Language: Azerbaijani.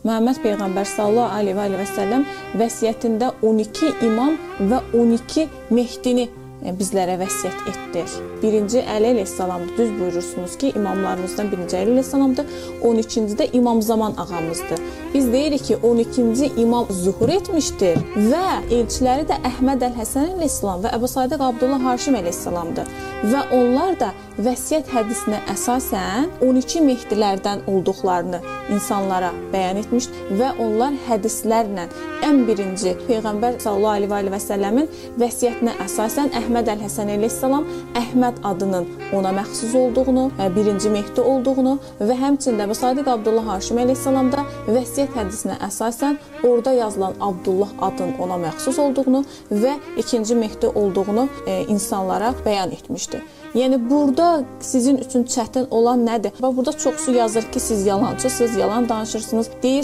Məhəmməd Peyğəmbər sallallahu əleyhi və səlləm vəsiyyətində 12 imam və 12 Mehdini bizlərə vəsiyyət etdi. Birinci Əli əleyhissalamdır. Düz buyurursunuz ki, imamlarımızdan birinci Əli əleyhissalamdır. 12-ci də İmam Zaman ağamızdır. Biz deyirik ki, 12-ci imam zuhur etmişdir və elçiləri də Əhməd əl-Həsən əleyhissalam və Əbu Sadiq Abdullah Haşim əleyhissalamdır. Və onlar da vəsiyyət hədisinə əsasən 12 mehdilərdən olduqlarını insanlara bəyan etmiş və onlar hədislərlə ən birinci Peyğəmbər sallallahu əleyhi və səlləmin vəsiyyətinə əsasən Əhməd əl-Həsən əleyhissalam Əhməd adının ona məxsus olduğunu, birinci Mehdi olduğunu və həmçinin Əbu Sadiq Abdullah Haşim əleyhissalam da vəsiyyət hədisinə əsasən orada yazılan Abdullah adının ona məxsus olduğunu və ikinci Mehdi olduğunu insanlara bəyan etmişdi. Yəni burada sizin üçün çətin olan nədir? Bax burada çoxsu yazır ki, siz yalancısınız, yalan danışırsınız. Deyir